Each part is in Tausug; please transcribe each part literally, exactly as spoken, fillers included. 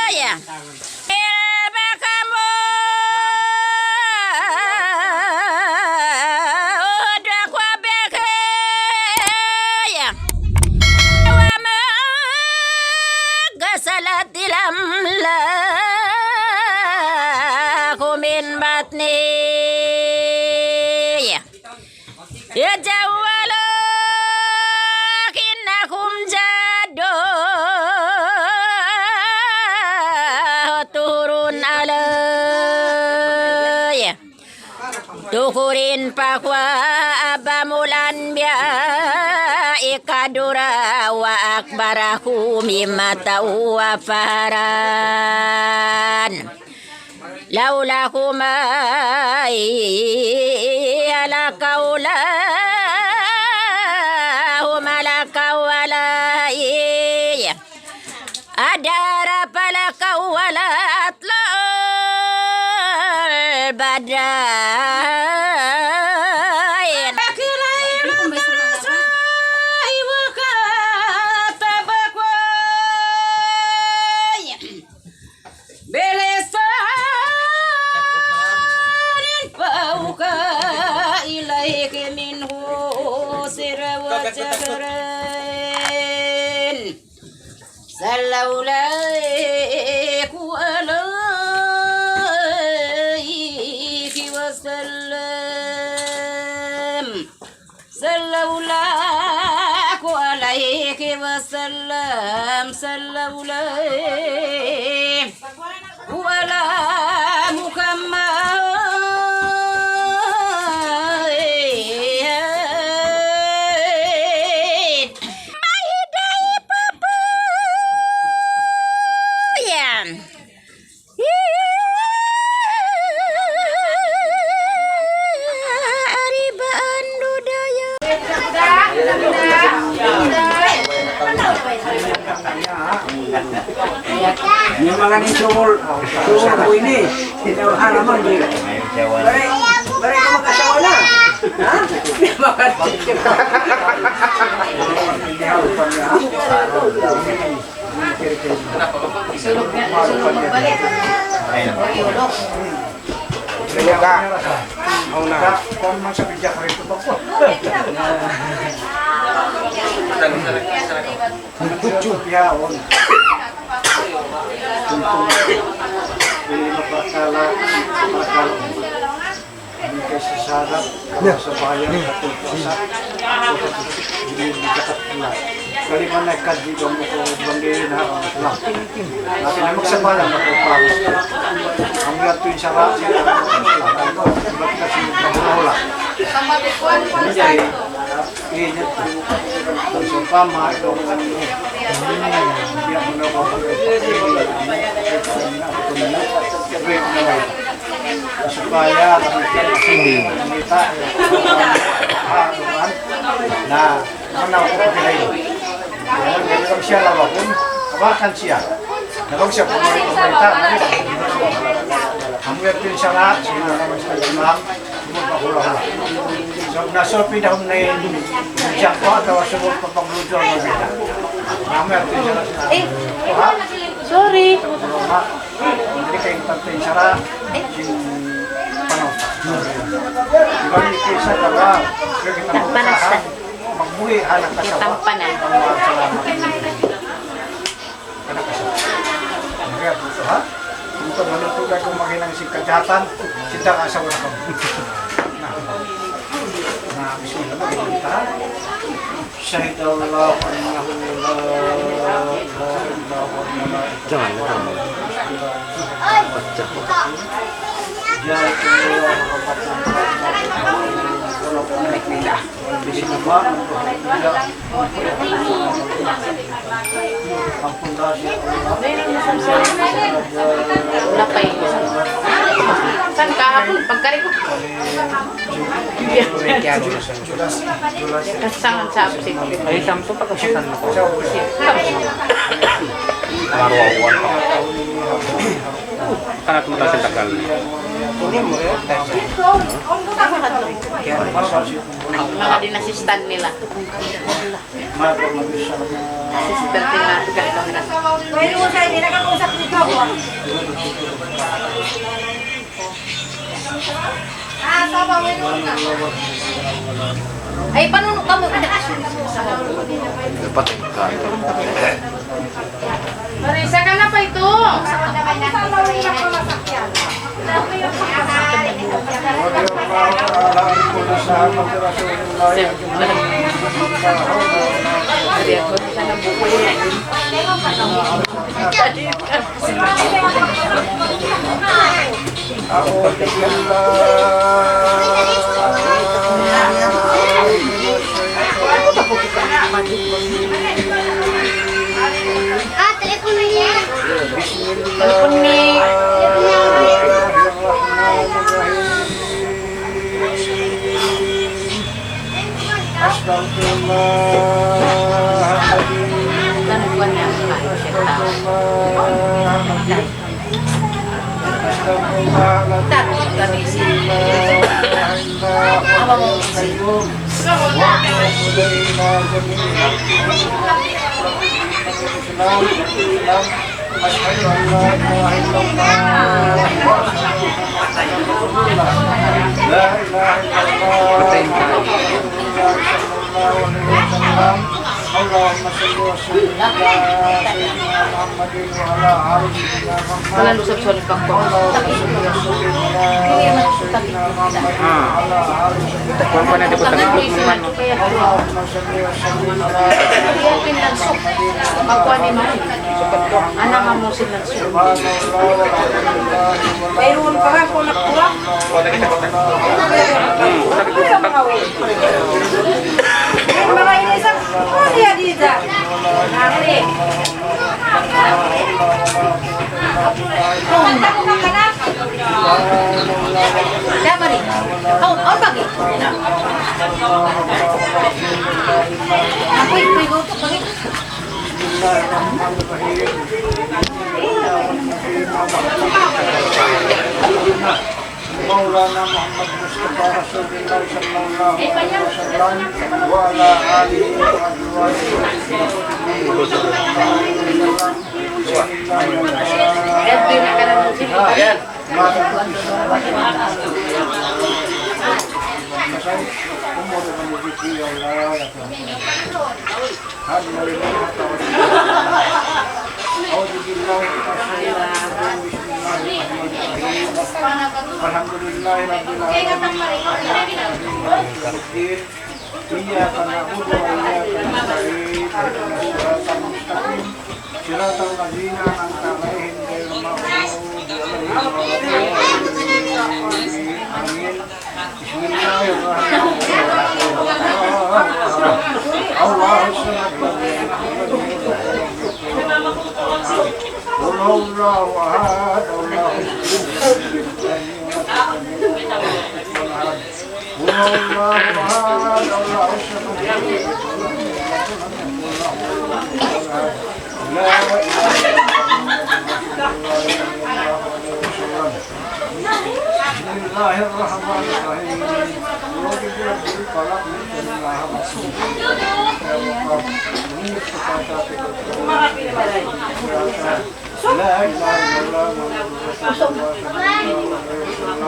Iya. Ilba kamu, uduk wa beke, iya. Wa ma gasalat ilam laku min batni. Iya. يتولى إنكم جادون تهرون علي. Tukurin pa kuwa abamul anbiya ikadura wa akbarahu mimata wa faharan. لولاهما لقولاهما لقولي أدار فلقولا أطلع البدرين. بلسان فأوحى إليك منه سرا وجهرا. صلى الله عليه وسلم. صلى الله عليه وسلم، صلى الله على محمد. Ini makan ini sumul, sumul ku ini. Kita halaman di. Bari, bari ka makasawa na. Ha? Makan. Sulog na, sulog magbalik. Sulog ka. Ako na. Kung man sa bidya ka rin, ito pa po. Nagkutsu. Yaon. Tuntung. Ini mapakala, mapakala. Ini kay sa sarap, kamu sa bayan, katong puasa. Ini di jakat pula. Kali mana kadji kamu ko banggirin ha, kamu pulang. Natin na magsabayan, kamu pulang. Ang yatu yung sarap, siya, kamu pulang. Ano, iba kita sa mga hula-hula. Ini kay, Ingat ku, sawpama, ikaw ang ano, biya' mu na aku pag-ibig, supaya kita, na, mana aku pag-ibig. Siya lawa pun, kabakan siya. Nabang siya pun, kamu yatu yung sarap, siya na naman sa imam. Sumud pa hula-hula. So, na so, pidahum na in, siyang pa, atawa sumud pa pagluto ang mga bida. Mama, ito yung sarap sila. Eh, ha? Sorry. Ha? Hindi kayo pantay sara. Yung panaw. Di ba, hindi kayo sa tawa? Kaya kita magpapanasan. Magbuhi, ha, nagkasawa. Tampanan. Ang mga salamat. Anak ka sa. Kaya po ito, ha? Ito, maluto ka kung maghinang si kajatan, sinta ka asawa na kamo. Na. Na, bismillah, maghinang ta. شهد الله أنه لا إله إلا هو الملائكة. Jangan, jangan. Baca. Lapay. San kahapon? Pagkari ko. Kasangan sa absent. Ay, sampu pagkasasan mo. Sampu. Pangaruawan pa. Kana tumataas ang tagal. Mga din assistant nila. Assistant nila, tugas ko nila. Ay, panunu' kamu. Dapat ka. Marisa ka na pa ito. Ah, telepon niya. Telepon niya. أستغفر الله العظيم. أستغفر الله العظيم. أستغفر الله العظيم. لا إله إلا هو الحي القيوم. وأتوب إلينا جميعا. أشهد أن لا إله إلا الله. لا إله إلا الله. رسول الله صلى الله عليه وسلم. اللهم صل وسلم على سيدنا محمد وعلى آل سيدنا محمد. Kalau lu sab sorry, Pak, Pak. اللهم صل وسلم على سيدنا محمد وعلى آل سيدنا محمد. Takut mana dia bertanya. اللهم صل وسلم على سيدنا محمد وعلى آل سيدنا محمد. Anak kamu sila. Mayroon pa nga ako nakuha. Ay, mga inisang, oh, niya dito. Nari. Kanta ko ka na. Damari. Oh, oh, bakit? Ako, ito, ito, ito, ito. بسم الله الرحمن الرحيم. مولانا محمد مصطفى رسول الله صلى الله عليه وسلم وعلى آله وأزواجه وصحبه وسلم. بسم الله الرحمن الرحيم. أعوذ بالله من الشيطان الرجيم. بسم الله الرحمن الرحيم. الحمد لله رب العالمين. الرحمن الرحيم. مالك يوم الدين. إياك نعبد وإياك نستعين. اهدنا الصراط المستقيم. صراط الذين أنعمت عليهم غير المغضوب عليهم ولا الضالين. آمين. بسم الله الرحمن الرحيم. الله الصمد. قل هو الله أحد. الله الصمد. قل هو الله أحد. الله الصمد. لا إله إلا الله. بسم الله الرحمن الرحيم. قل أعوذ برب الفلق، من شر ما خلق، ومن شر غاسق إذا وقب، ومن شر النفاثات في العقد، ومن شر حاسد إذا حسد. لا إله إلا الله محمد رسول الله صلى الله عليه وسلم.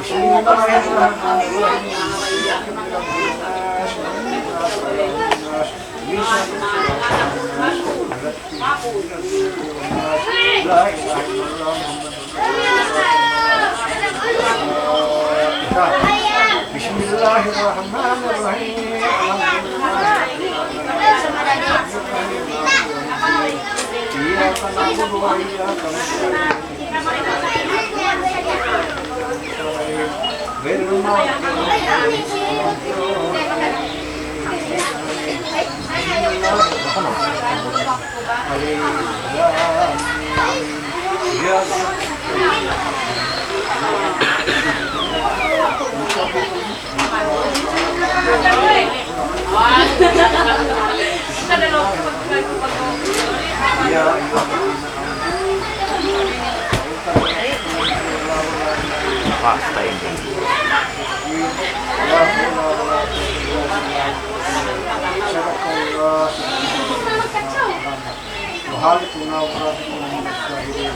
بسم الله الرحمن الرحيم. لا إله إلا الله محمد رسول الله. بسم الله الرحمن الرحيم. إياك نعبد وإياك نستعين. Basta yun. وخالقنا ورازقنا من الشاهدين.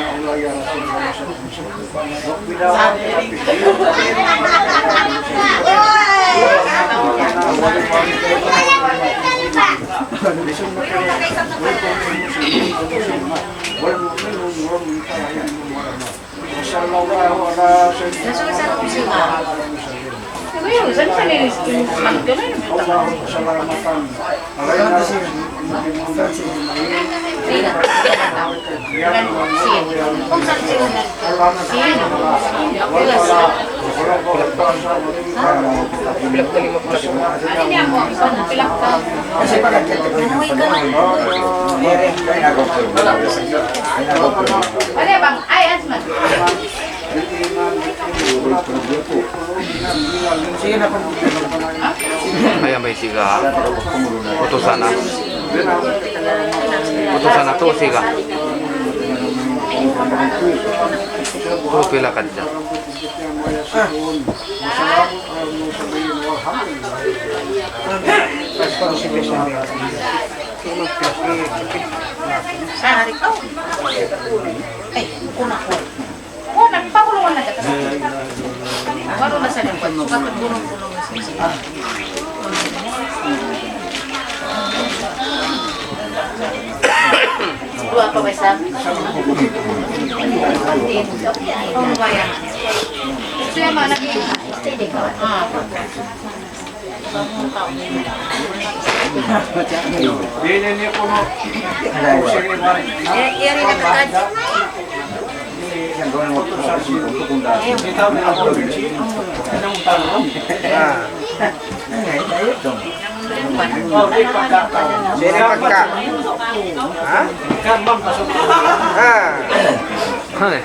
يا الله يا رسول الله. والمؤمنون والمؤمنات. وصلى الله على سيدنا محمد وعلى آله وسلم. اللهم صل على محمد. Ano bang? Ay, asma. Ayan ba in siga? Utusan na. Utusan na tu siga. Pila ka dyan? Sahari ka? Ay, kuna ko. Oh, nagpahulungan na kita. Wala na sa dapat. Sukat ang bulong-bulong na sumisi. Dua pa ba isa? Ano ba yan? Siya ba nag-, ah. Sini pagka. Ha? Ha? Hay.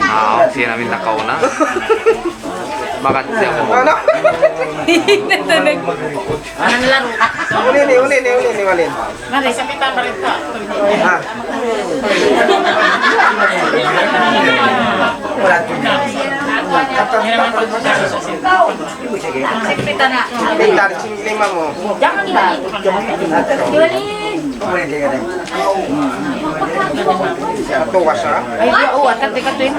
Ah, sino namin nakauna? Bakit siya po? Ano? Uli ni, uli ni, uli ni, uli ni. Mari, sa pitan pa rin ka. Ah. Wala. Pitan, sing lima mo. Jangan ba? Atu wasa. Ay, oo, atat, di ka tuwing.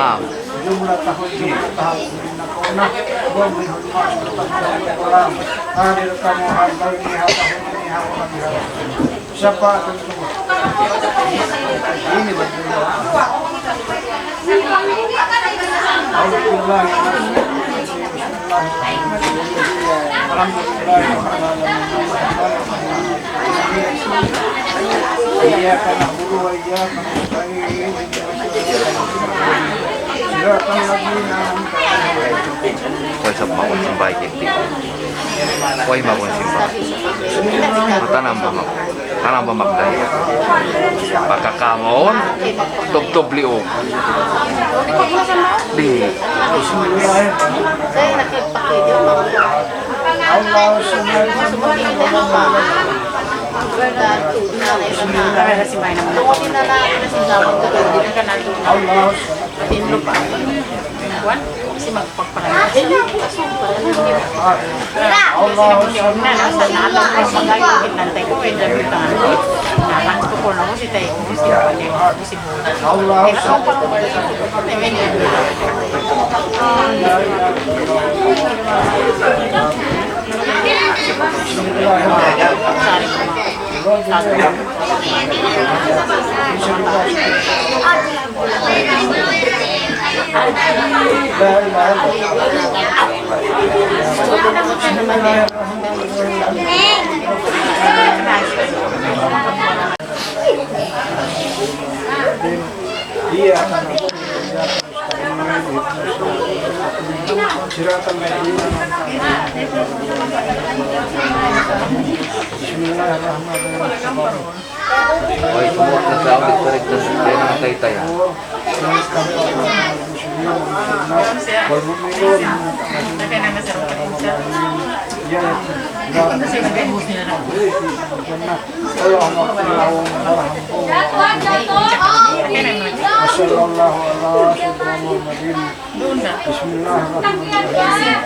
Ma'am. إياك نعبد وإياك نستعين. صراط الذين أنعمت عليهم. Way sa' mawn simbahan kiti. Way mawn simbahan. Matanam ba mag-, tanam ba magdaya? Baka kamu, tubtub liug. Di. صراط الذين أنعمت عليهم. بسم الله الرحمن الرحيم. Way sumuuk na tau, di' pa rin na sa kaya na matay tayo. والمؤمنون اللهم اغفر لهم وارحمهم وعافهم. وصلى الله على سيدنا محمد. بسم الله الرحمن الرحيم.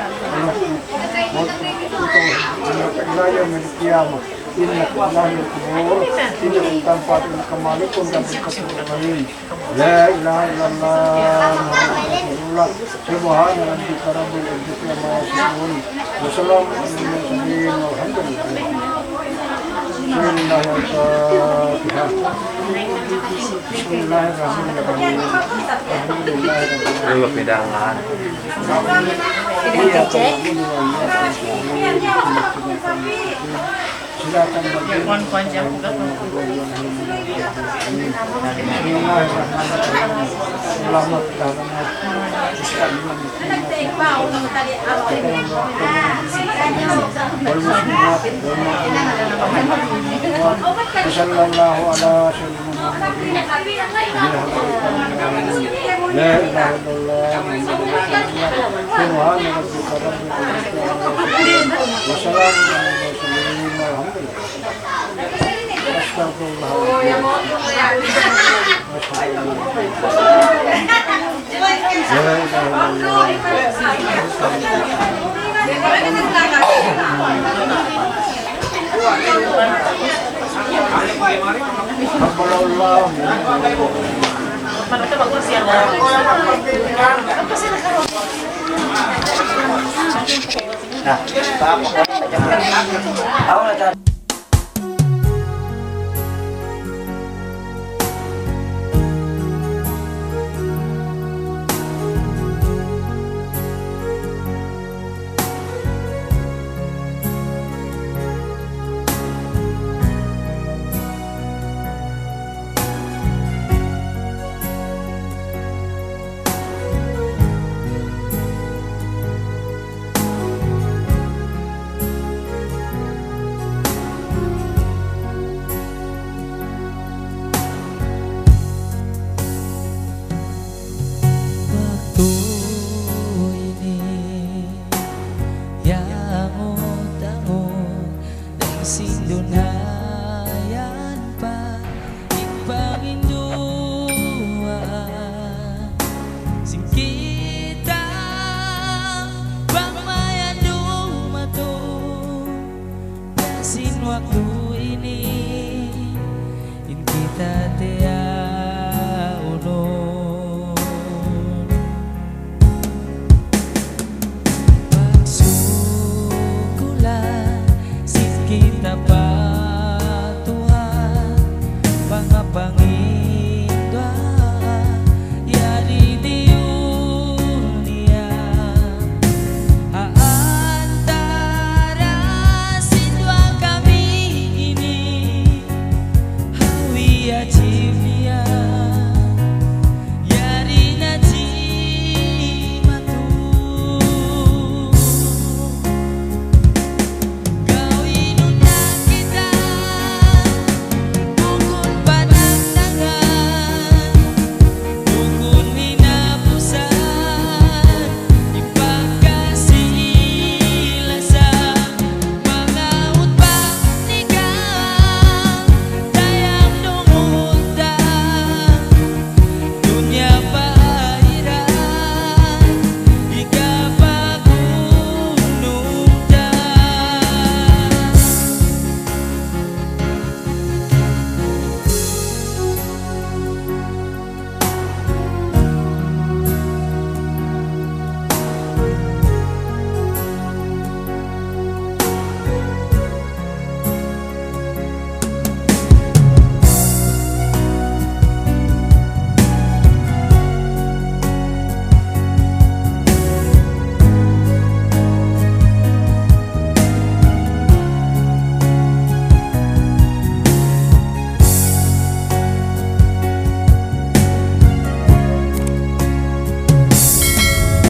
إلى يوم القيامة. إنك إله القبور. إنك تنفع إنك مالك. لا إله إلا الله محمد رسول الله. سبحان ربك رب العزة عما يصفون. وسلام على المرسلين والحمد لله. بسم الله الفاتحة. بسم الله الرحمن الرحيم. الحمد لله رب العالمين. إياك نعبد وإياك نستعين. صراط الذين أنعمت عليهم غير المغضوب عليهم ولا الضالين. بسم الله الرحمن الرحيم. اللهم افتح لنا رزقنا. والمسلمات والمؤمنات. وصلى الله على سيدنا محمد. لا إله إلا الله محمد رسول الله. سبحان ربك رب العزة عما يصفون. وسلام على المرسلين والحمد لله. أستغفر الله العظيم. أشهد أن لا إله إلا الله. تقبل الله منا. Nah,